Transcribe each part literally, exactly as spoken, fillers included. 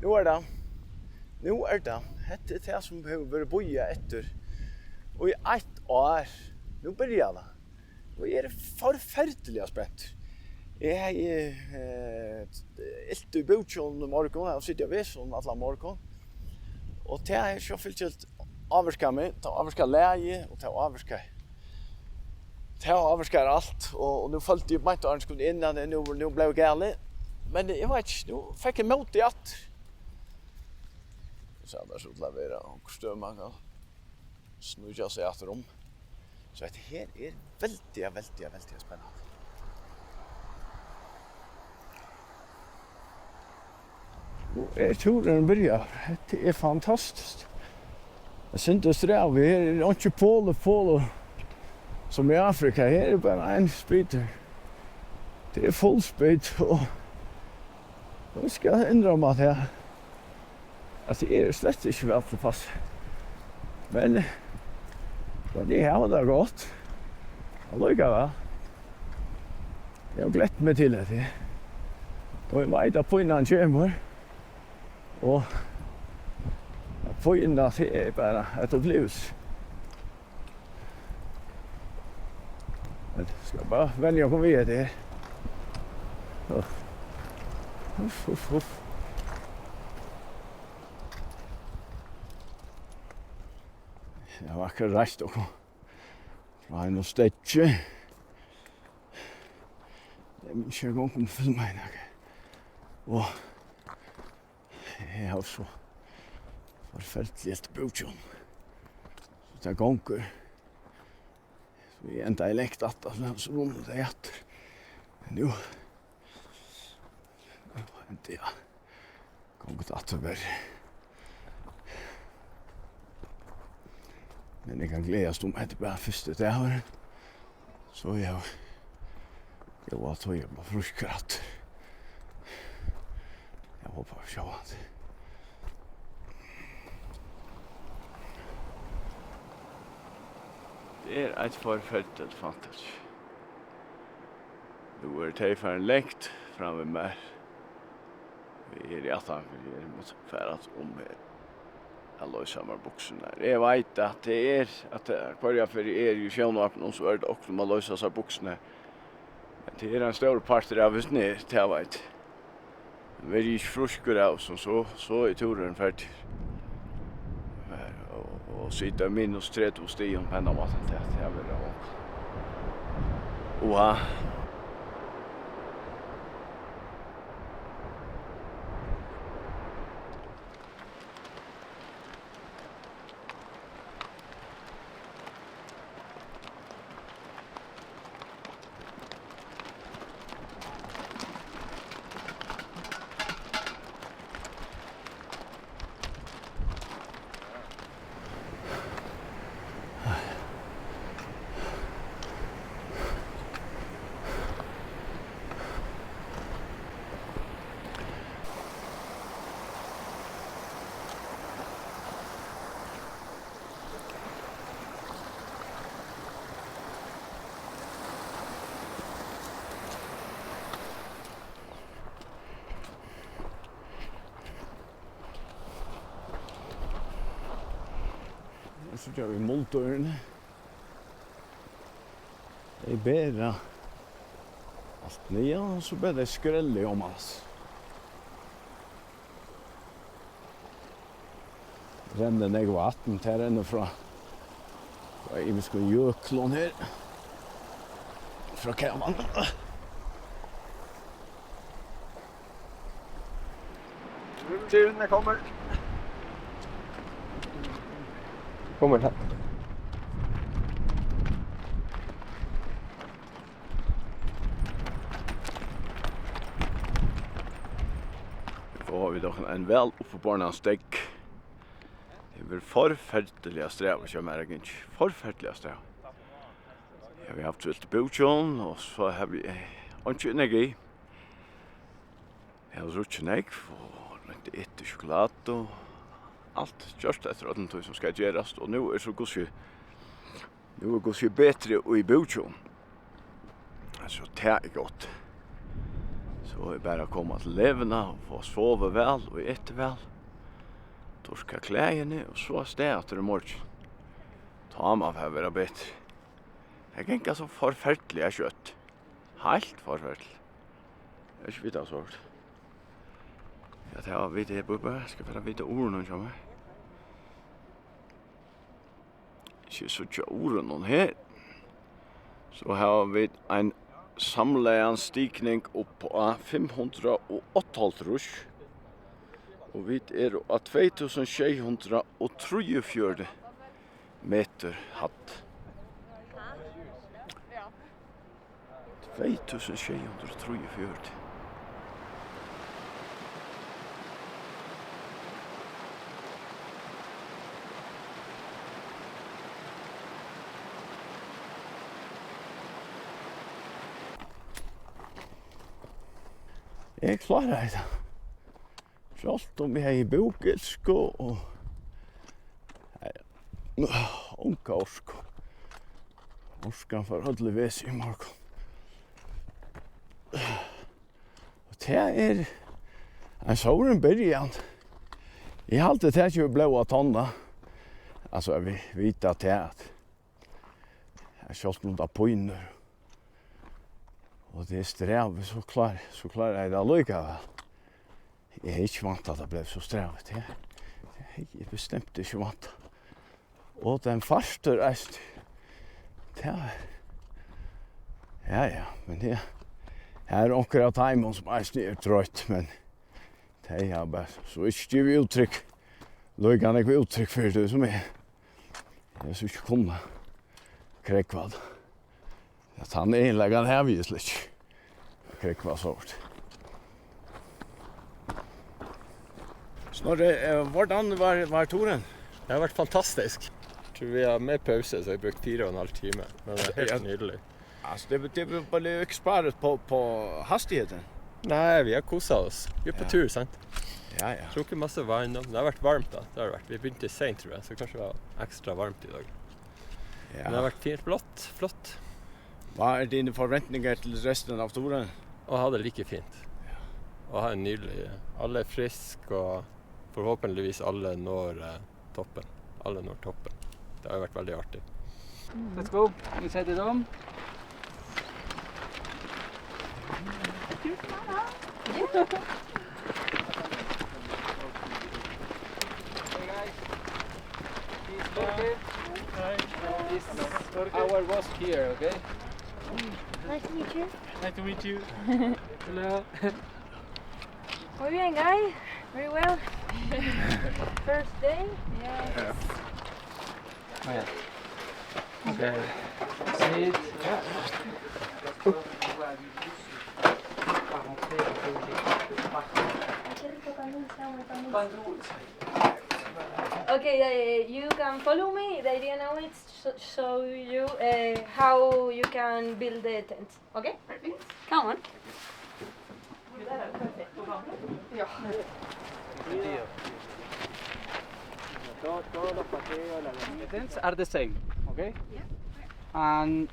Nú er tað. Nú er tað. Hetta er tað, sum hevur verið bíðað eftir í eitt ár. Nú byrjar tað. Og eg eri forferdiliga spentur. Eg hevði, eh, ilt í búkinum í morgun, eg havi sitið á vesinum allan morgun. Og tað er sjálvfylgiliga ávirkað meg, tað ávirkar lagið, og tað ávirkar, tað ávirkar alt, og, og nú følti eg beint áðrenn eg kom inn, at nú, nú bleiv eg galin. Men eg veit ikki, nú fekk eg mótið aftur. So tað er so til at vera okkurt støð, man kann sníkja seg aftur um. So hetta her er veldiga, veldiga, veldiga spennandi. Nú er túrurin byrjaður. Hetta er fantastiskt. Eitt sindur strævið. Her er einki polu, polu sum í Afrika. Her er bara ein speeder. Tað er full speed, og eg skal innrømma tað, at eg eri slett ikki væl tilpass. Men, men eg havi tað gott. Allíkavæl. Eg havi glett meg til hetta. Og eg veit, at pínan kemur. Og at pína, tað er bara eitt upplivilsi. Men skal bara venja okkum við hetta her. Uff, uff, uff. Eg havi akkurát reist okkum frá einum steðgi. Eg minnist ikki, eg gongur um filma ein, ok. Og eg havi so forferdiliga ilt í búkinum. So tað gongur. So eg endaði langt aftur, so runnu tey aftur. Men nú, nú endi eg. Gongur tað aftur verri. Men eg kann gleðast um, hetta er bara fyrsti dagur. So eg havi góða tíð at blíva frískur aftur. Eg hopi, vit síggjast. Tað er eitt forferdiligt fantasy. Nú eru tey farin langt fram við mær. Eg eri aftanfyri her, eg má fara aftur um her at loysa mær buksurnar. Eg veit, at tað er, at tað er, hvørja ferð eg eri í sjónvarpinum, so er tað okkurt um at loysa sær buksurnar. Men tað er ein stórur partur av hesum her, tað veit eg. Verði eg ikki frískur av, so, so, so er túrurin ferdigur. Og, og sita í minus tretivu stigum á hendan mátan, tað, tað verður onkur. Uha. Her síggja vit muldýrini. Tey bera alt niðan, og so bera tey skrellið oman, altso. Rennur nógv vatn, tað rennur frá, frá ymiskum jøklum her. Frá kavanum. Tyrlan kemur. Kemur her. Fáa vit okkum ein væl uppibornan steðg. Tað hevur verið forferdiliga strævið hjá mær at ganga. Forferdiliga strævið. Eg havi havt so ilt í búkinum, og so havi eg einki energi. Eg havi drukkið nógv og roynt at eta sjokulátu. Alt gjørt eftir øllum tí, sum skal gerast, og nú er so hvussu, nú er hvussu betri í búkinum. So tað er gott. So er bara at koma til leguna og fáa sovið væl og etið væl. Turka klæðini og so avstað aftur í morgin. Tá má fara at vera betri. Tað ganga so forferdiliga skjótt. Heilt forferdiliga. Eg havi ikki vitað so høgt. Ja, tað var vit her uppi. Skal fara at vita urðunum hjá mær. Ikki síggja urðunum her. So hava vit ein samlaðan stigning upp á fimm hundrað og áttaoghálvtrýss. Og vit eru á tvey túsund sjey hundrað og trýogfjøruti metur hædd. Tvey túsund sjey hundrað og trýogfjøruti. Eg kláraði tað. Sjálvt um eg hevði búkilsku og, nei, onga orku. Orkan fór øll í vesi í morgun. Og tað er ein stór byrjan. Eg haldi, tað kemur blóð á tonna. Altso, at vit vita tað, at sjálvt um tað pínur og tað er strævið, so klár, so klári eg tað allíkavæl. Eg hevði ikki væntað, at tað bleiv so strævið. Tað, tað hevði eg bestemt ikki væntað. Og tann fastur eisini. Tað, ja, ja, men tað, her eru onkur av teimum, sum eisini eru troytt, men tey hava bara so ikki givið úttrykk, líka nógv úttrykk fyri tí sum eg. Eg havi so ikki kunnað krógva tað. Ja, tann eginleikan havi eg slett ikki. Krógva so høgt. Snorri, eh, hvordan var, var turen? Det har vært fantastisk. Jeg tror vi har mer pause, så vi har brukt fire og en halv time. Men det er helt nydelig. Altså, det, det ble bare ikke sparet på, på hastigheten. Nei, vi har koset oss. Vi er på tur, sant? Ja, ja. Drukket masse vann, og det har vært varmt da. Det har det vært. Vi begynte sent, tror jeg, så kanskje det var ekstra varmt i dag. Ja. Men det har vært fint, flott, flott. Hva er dine forventninger til resten av turen? Å ha det like fint. Ja. Å ha en nydelig, alle er frisk, og forhåpentligvis alle når, eh, toppen. Alle når toppen. Det har jo vært veldig artig. Let's go. Inside the dome. Hey guys. This is Jorge. This is our boss here, okay? Nice to meet you. Nice to meet you. Hello. Muy bien, guys. Very well. First day. Yes. Oh, yeah. Okay. Sit. Okay, uh, you can follow me. The idea now is to show you, uh, how you can build the tent. Okay? Perfect. Come on. Ja. Tents are the same, okay? Yeah. And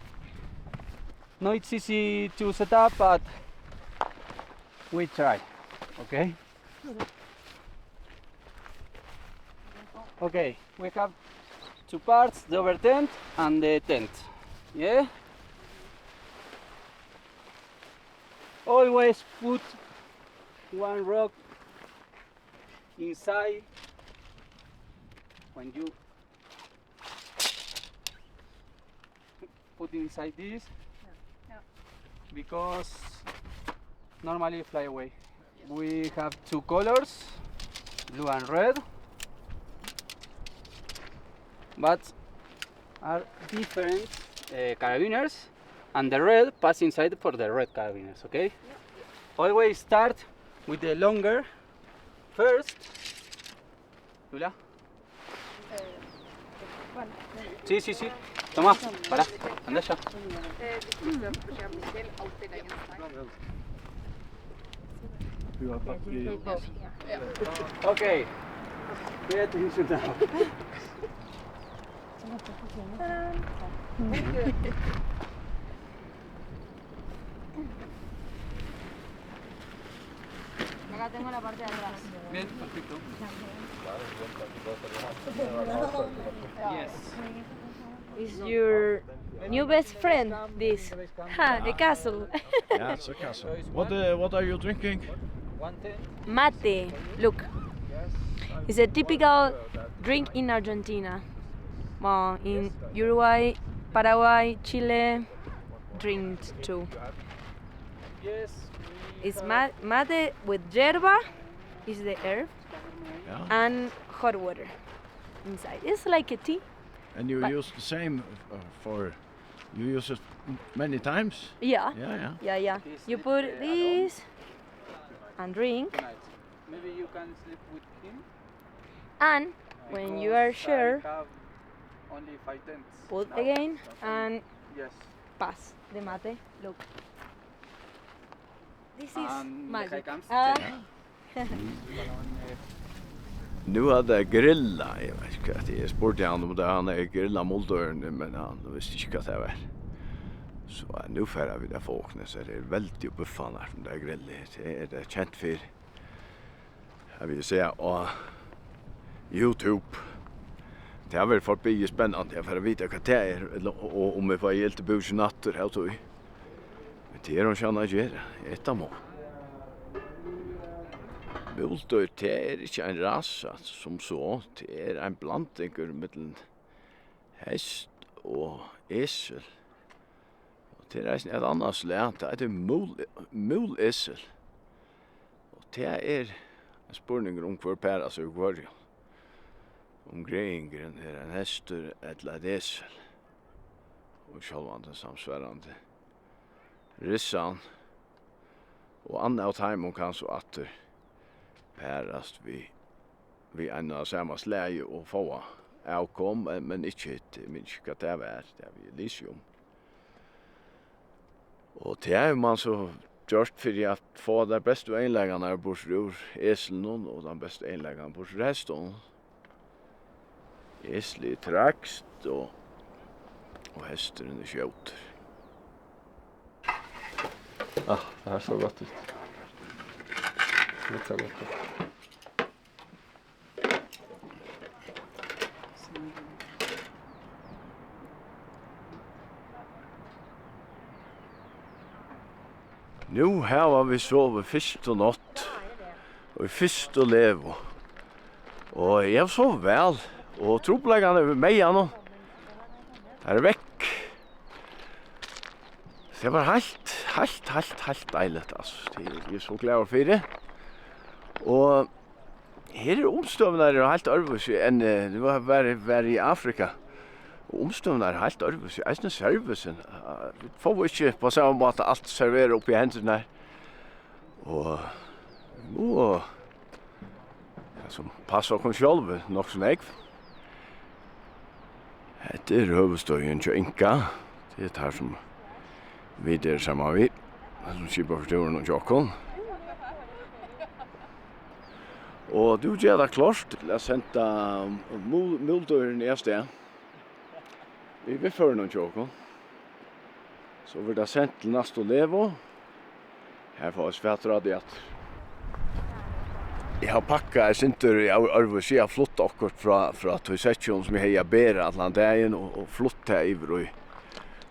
no, it's easy to set up, but we try, okay? Okay, we have two parts, the over tent and the tent. Yeah? Always put one rock inside when you put inside this, yeah, because normally fly away. We have two colors, blue and red, but are different, uh, carabiners, and the red pass inside for the red carabiners, okay? Yeah. Always start with the longer first. Julia? Sí, sí, sí. Toma, para. Anda ya. Ok. Pay attention now. Acá tengo la parte de atrás. Bien, perfecto. Yes. Is your new best friend this? Ha, a castle. Yeah, it's a castle. What, uh, what are you drinking? Mate, look. It's a typical drink in Argentina. Well, in Uruguay, Paraguay, Chile, drink too. It's ma- mate with yerba, is the herb, yeah, and hot water inside. It's like a tea. And you but use the same, uh, for, you use it m- many times? Yeah. Yeah, yeah. Yeah, yeah. You put this and drink. Maybe you can sleep with him. And when you are sure, put again and pass the mate. Look. This is magic. Ah. Nú er tað grilla, eg veit ikki hvat tað er. Eg spurdi hann um tað, hann hevði grillað muldørini, men hann visti ikki hvat tað var. So, eh, nú fara vit at fáa okkum hesar her veldigu búffarnar, sum tað er grillað. Tað er tað kent fyri. Eg vil siga á YouTube. Tað verður forbi spennandi at fara at vita, hvat tað er, ella, og, og um eg fái ilt í búkin aftur, av tí. Men tað er hon sjálv at gera, eta má. Múldýr, tað er ikki ein rasa sum so, tað er ein blandingur millum hest og esil. Og tað er eisini eitt annað slag, tað eitur múl-, múlesil. Og tað er ein spurningur um, hvør parar seg við hvørjum. Um greyðingurin er ein hestur ella eitt esil. Og sjálvandi samsvarandi rissan. Og annað av teimum kann so aftur parast við, við einum av sama slagi og fáa avkom, men, men ikki hitt, eg minnist ikki, hvat tað var, tað havi eg lisið um. Og tað hevur mann so gjørt fyri at fáa tær bestu eginleikarnar burtur úr eslinum og tann besta eginleikan burtur úr hestinum. Eslið er trægt og, og hesturin er skjótur. Ah, tað er so gott út. Tað er so gott út. Nú hava vit sovið fyrstu nátt í fyrstu legu. Og eg havi sovið væl, og trupulleikarnir við maganum, teir eru vekk. Tað var heilt, heilt, heilt, heilt deiligt, altso. Tað eri eg so glaður fyri. Og her eru umstøðurnar eru heilt øðrvísi enn, eh, nú havi eg verið, verið í Afrika. Og umstøðurnar eru heilt øðrvísi, eisini servicin. Eh, vit fáa ikki á sama máta alt serverað upp í hendurnar. Og, og, ja, sum passa okkum sjálv nokk so nógv. Hetta er høvuðsstøðin hjá Inka. Tað er tað sum vit eru saman við, tað sum skipar fyri túrinum hjá okkum. Og nú gera tey klárt til at senda mú-, múldýrini avstað við viðførinum hjá okkum. So verður tað sent til næstu legu. Her fáa vit fatur á tí aftur. Eg havi pakkað eitt sindur í ør-, ørvus. Eg havi flutt okkurt frá, frá tí sekkinum sum eg hevði at bera allan dagin og, og flutt tað yvir í,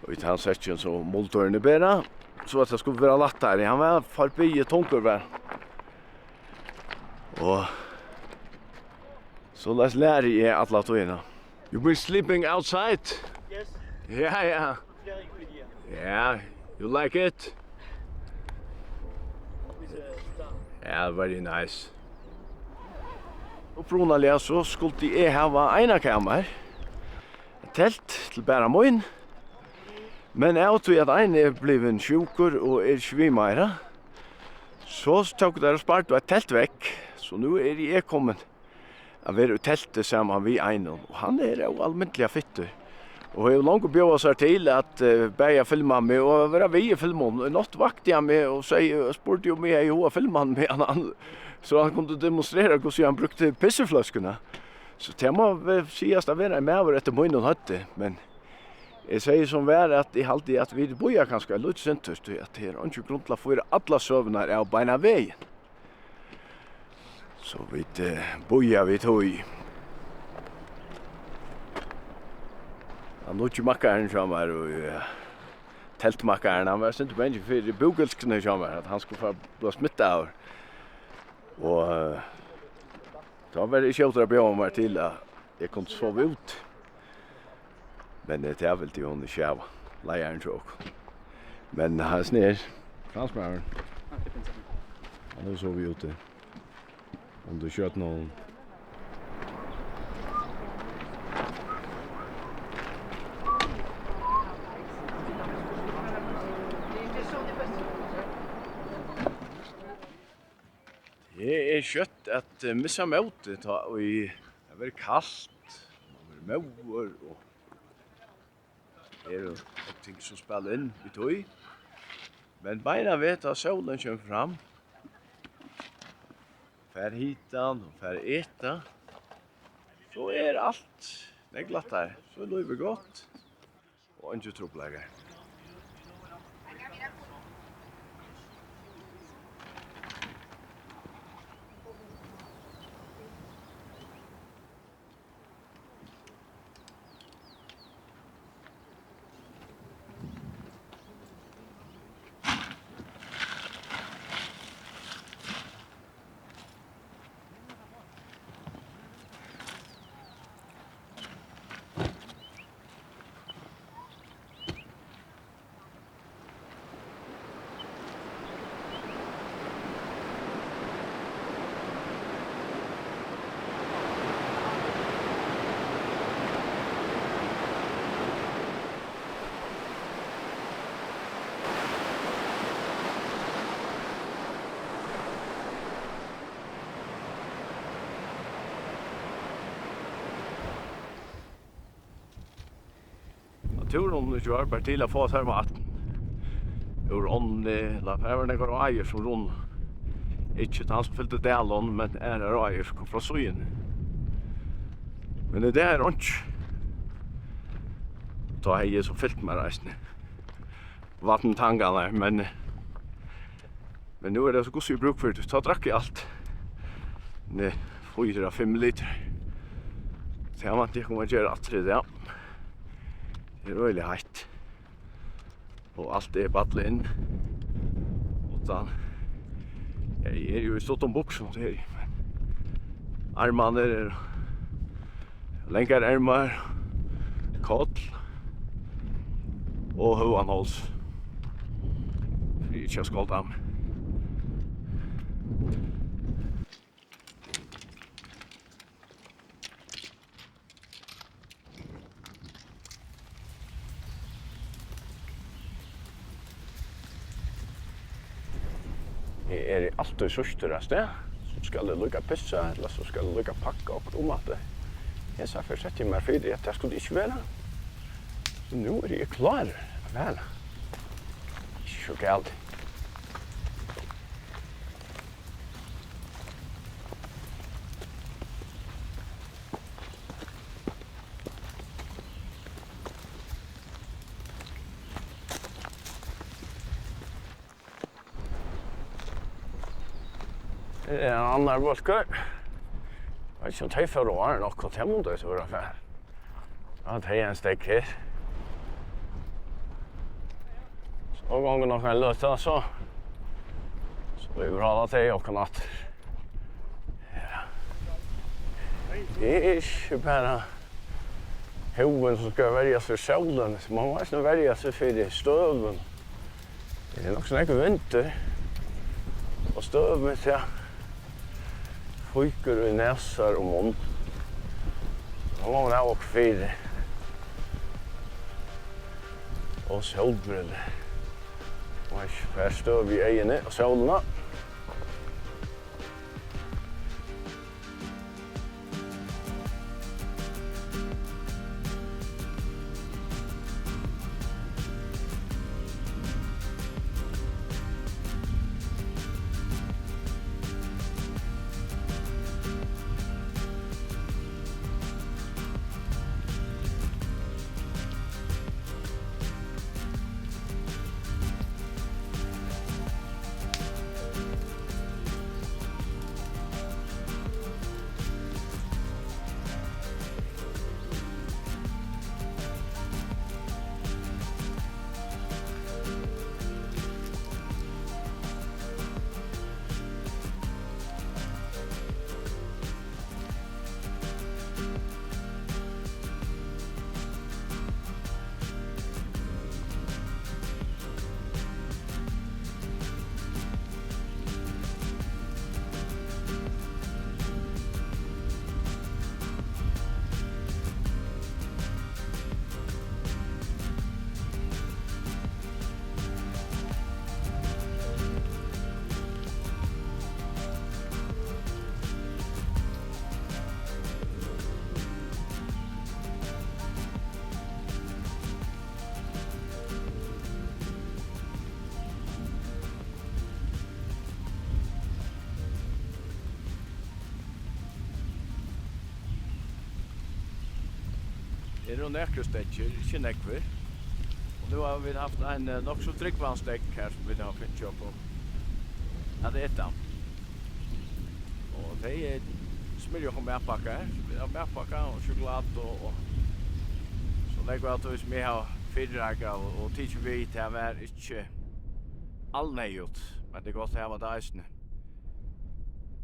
í tann sekkin sum muldýrini bera. So at tað skuldi vera lættari. Hann var forbi tungur, var. Og soleiðis læri eg alla tíðina. You been sleeping outside? Yes. Yeah, yeah. Very good here. Yeah, you like it? With a star. Yeah, very nice. Upprunaliga so skuldi eg hava einakamar. Eitt telt til bara mín. Men av tí at ein er blivin sjúkur og er ikki við meira, so tóku teir og spardu eitt telt vekk. So nú eri eg komin at vera í telti saman við einum, og hann er óalmindiliga fittur. Og hevur longu bjóðað sær til at, eh, bæði at filma meg og at vera við í filmunum. Í nátt vakti hann meg og segði, spurdi um eg hevði hug at filma hann, meðan hann, so hann kundi demonstrera, hvussu hann brúkti pissufløskuna. So tað má vel sigast at vera ein maður eftir mínum høvdi, men eg segði sum var, at eg haldi, at vit bíða kanska eitt lítið sindur, tí at tað er eingin grund til at fáa allar søgurnar av beinanvegin. So vit, eh, bíða við tí. Hann nýggi makkarin hjá mær, og, eh, teltmakkarin, hann var eitt sindur bangin fyri búkilskuni hjá mær, at hann skuldi fara at blíva smittaður. Og, eh, tá var ikki óttur at bjóða mær til, at eg kundi sova úti. Men, eh, tað vildi hon ikki hava, leiðarin hjá okkum. Men hann er fransmaðurin. Hann hevur sovið úti undir stjørnunum. Tað er skjótt at, eh, missa mótið, tá ið tað verður kalt, man verður móður, og eru nógv ting, sum spæla inn í tí. Men beinanvegin, tá sólin kemur fram, fær hitan og fær eta, so er alt nógv lættari. So er lívið gott og eingir trupulleikar. Og túrunum í gjár bar til at fáa sær vatn úr ánni, ella har var nakrar áir sum runnu. Ikki tann sum fylgdi dalinum, men aðrar áir sum kom frá síðuni. Men í dag er einki. Tá hevði eg so fylt mær eisini vatntangarnar, men Men nú er tað so, hvussu eg brúki fyri tí. Tá drakk eg alt. Nei, fýra, fimm litrar. Tað vænti eg, eg komi at gera aftur í dag. Tað er øgiliga heitt. Og alt er ballað inn. Uttan, ja, eg eri jú í stuttum buksum, tað eri eg, men armarnir eru langar, ermar, koll og høgan háls. Fyri ikki at skolda meg. Eg eri altíð síðstur avstað, so skal eg líka pissa, ella so skal eg líka pakka okkurt umaftur. Hesa ferð setti eg mær fyri, at tað skuldi ikki vera. So nú eri eg klárur at fara. Ikki so galið. Her er ein annar bólkur. Eg veit ikki, um tey fóru áðrenn okkum, tað mundu tey so vera farin. Ja, tey eru ein stykki her. So gongur nokk ein løta, so, so yvirhala tey okkum aftur. Ja. Tað er ikki bara húðin, sum skal verjast fyri sólini, so man má eisini verja seg fyri støvum. Tað er nokk so nógvur vindur, og støvið, tað fýkur í nasar og munn. Nú má man hava okkurt fyri. Og sólbrillur. Má ikki fara støv í eyguni og sólina. Eru nakrir steðgir, ikki nógvir. Og nú hava vit havt ein, eh, nokk so drúgvan steðg her, sum vit hava fingið okkum at eta. Og tey, eh, smyrja okkum matpakkar. Vit hava matpakka og sjokulátu og, og so nógv av tí, sum eg havi fyrireikað og, og tikið við, tað var ikki alneyðugt, men tað er gott at hava tað eisini.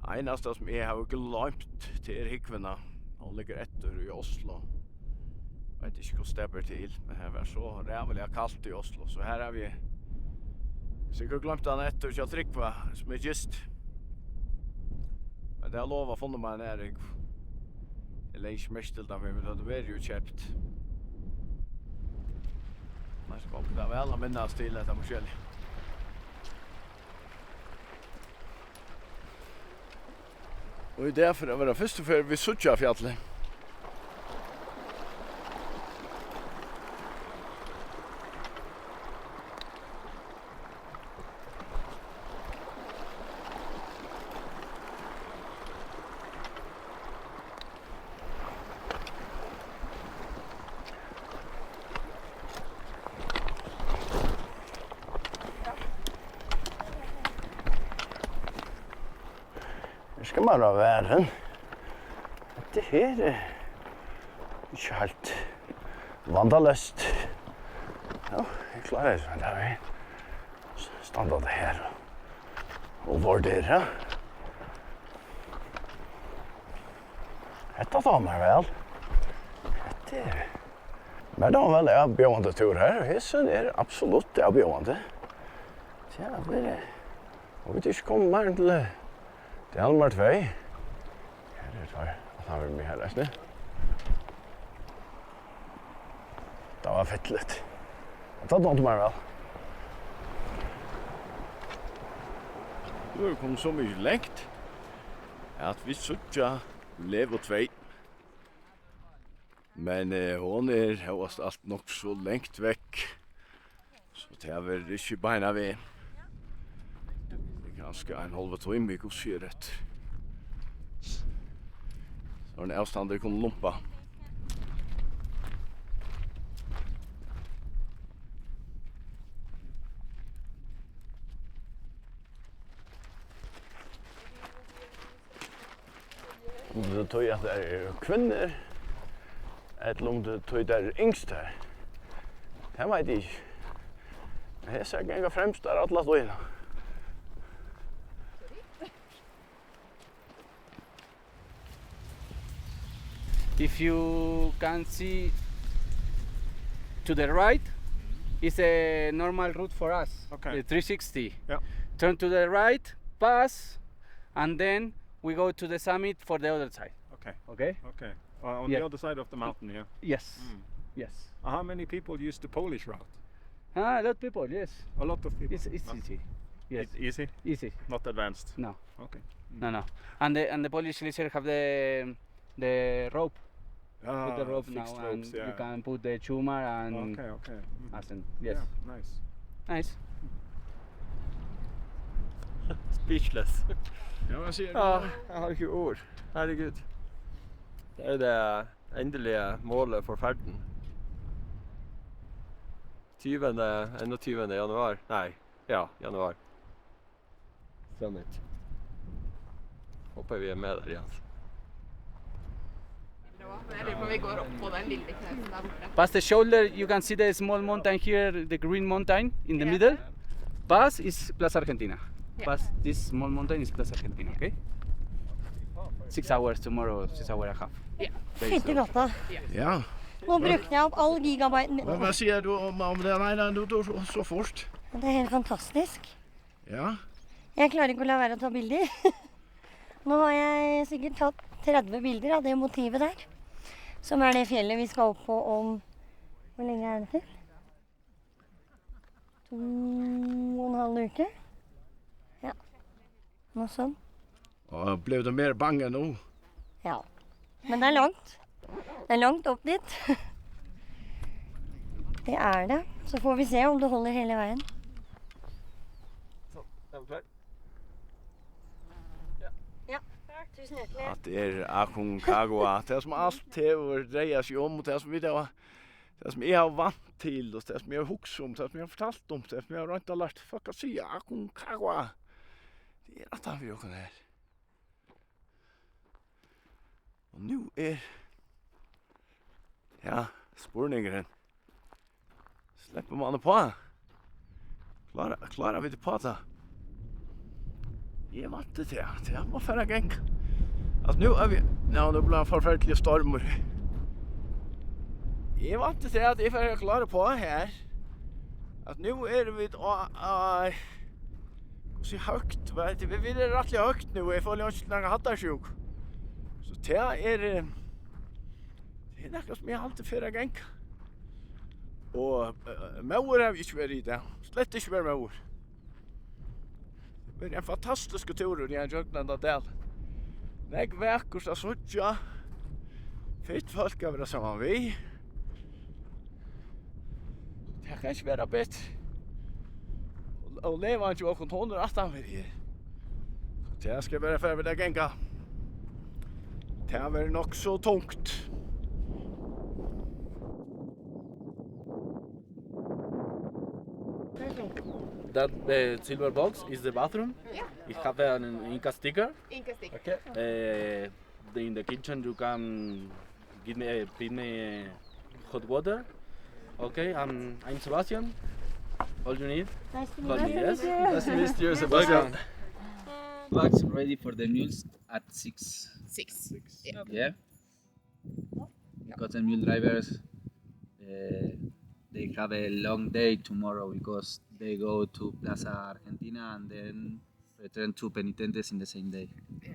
Einasta, sum eg havi gloymt, tað er húgvuna. Hon liggur eftir í Oslo. Veit ikki, hvussu tað ber til, men her var so ræðuliga kalt í Oslo, so her havi eg sikkurt gloymt hana eftir hjá Trygva, sum er gist. Men tað lova funnu mær nær, eg, eg legði ikki merki til tað, men tað verður jú keypt. Men so gongur tað væl at minnast til hetta forskelliga. Og í dag fer at vera fyrstu ferð, vit síggja fjallið. Her skal man vera varin. Hetta her er ikki heilt vandaleyst. Jú, eg klári meg, tá vit standa her og, og vurdera. Hetta dámar mær væl. Hetta er, mær dámar væl avbjóðandi túr her. Hesin er absolutt avbjóðandi. Tja, tað er, og vit eru ikki komin meir enn til, eh, dal nummar tvey. Her eru tveir, og tá verður meg her eisini. Tað var fitligt. Tað dámdi mær væl. Nú eru vit komin so mikið langt, at vit síggja Level tvey. Men, eh, hon er hóast alt nokk so langt vekk. So tað verður ikki beinanvegin. Tað er kanska ein hálvan tíma, vit kunnu siga eftir. So er ein avstand, vit kunnu lumpa. Um tað er tí, at tær eru kvinnur, ella um tað er tí, tær eru yngstar, tað veit eg ikki. Men hesar ganga fremstar alla tíðina. If you can see to the right, it's a normal route for us, okay, the three sixty. Yeah. Turn to the right, pass, and then we go to the summit for the other side. Okay. Okay? Okay. Uh, on, yeah, the other side of the mountain, yeah? Yes. Mm. Yes. Uh, how many people use the Polish route? Ah, a lot of people, yes. A lot of people. It's, it's, ah, easy. Yes. It's easy? Easy. Not advanced? No. Okay. Mm. No, no. And the, and the Polish glacier have the, the rope. Ah, put the rope fixed now, ropes, and yeah, you can put the chumar and, okay, okay. Mm. Assen. Yes. Yeah, nice. Nice. Speechless. Ja, hva sier du? Ah, jeg har ikke ord. Herregud. Det er jo det endelige målet for ferden. Tyvende, enogtyvende januar. Nei, ja, januar. Summit. Håper vi er med der, Jens. Jeg lurer på om vi går opp på den lille knausen der borte. Past the shoulder, you can see the small mountain here, the green mountain in the middle. Past is Plaza Argentina. Yeah. Past this small mountain is Plaza Argentina, okay? Six hours tomorrow, six hour and a half. Ja. Fytti katta. Ja. Nå brukte jeg opp all gigabyten min. Hva, hva sier du om, om det? Nei, nei, du, du, så, så fort. Det er helt fantastisk. Ja. Jeg klarer ikke å la være å ta bilder. Nå har jeg sikkert tatt tredve bilder av det motivet der, som er det fjellet vi skal opp på om, hvor lenge er det til? To og en halv uke. Ja. Noe sånn. Og ble du mer bange nå? Ja. Men det er langt. Det er langt opp dit. Det er det. Så får vi se om det holder hele veien. Sånn, er vi klar? Ja. Ja. At er Aconcagua, tað sum alt hevur dreigað seg um, og tað sum vit hava, tað sum eg havi vant til, og tað sum eg havi hugsað um, tað sum eg havi fortalt um, tað sum eg havi roynt at lært fólk at siga, Aconcagua, tað er aftan fyri okkum her. Og nú er, ja, spurningurin. Sleppur mann uppá? Klára, klára vit uppá tað? Eg vænti tað. Tað má fara at ganga. At nú er vit, ja, nú blívur ein forferdiligur stormur. Eg vænti tað, at eg fari at klára uppá her. At nú eru vit á, á, hvussu høgt? Veit, vit, vit eru rættiliga høgt nú. Eg føli, eg havi ikki nakað hæddarsjúku. So tað er, eh, tað er nakað, sum eg haldi fer at ganga. Og, eh, móður havi eg ikki verið í dag. Slett ikki verið móður. Tað verður ein fantastiskur túrur í ein gjøgnum hendan dal. Nógv vakurt at síggja. Fitt fólk at vera saman við. Tað kann ikki vera betri. Og, og levan hjá okkum, hon er aftan fyri her. Tað skal vera farið at ganga. Tað verður nokk so tungt. That, uh, silver box is the bathroom. Yeah. It have an Inca sticker. Inca sticker. Okay. Uh, the, in the kitchen you can give me, uh, bring me, uh, hot water. Okay, I'm, I'm Sebastian. All you need. Nice to meet you. Call me, yes. Nice to meet you, Sebastian. Welcome. Bags ready for the mules at six. Six. Yeah. Yeah. Because the mule drivers, uh, they have a long day tomorrow because they go to Plaza Argentina and then return to Penitentes in the same day. Yeah.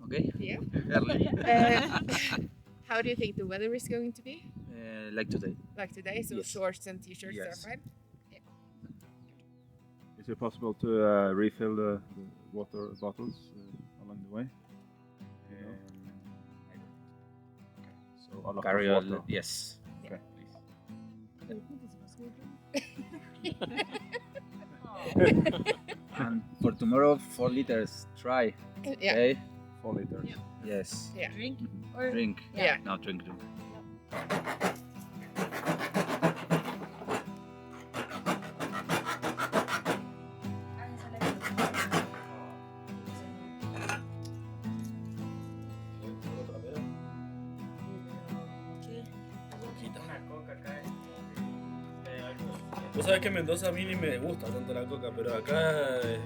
Okay? Yeah. Early. Uh, how do you think the weather is going to be? Uh, like today. Like today, so yes. Shorts and t-shirts are fine? Yes. Yeah. Is it possible to, uh, refill the, the water bottles, uh, along the way? Um, okay. So a lot of water. Yes. Okay. Please. And for tomorrow, four liters, try. Yeah. Okay? Four liters. Yeah. Yes. Yeah. Drink? Or drink. Yeah. No, drink, drink. Vos sabés que en Mendoza a mí ni me gusta tanto la coca, pero acá, eh,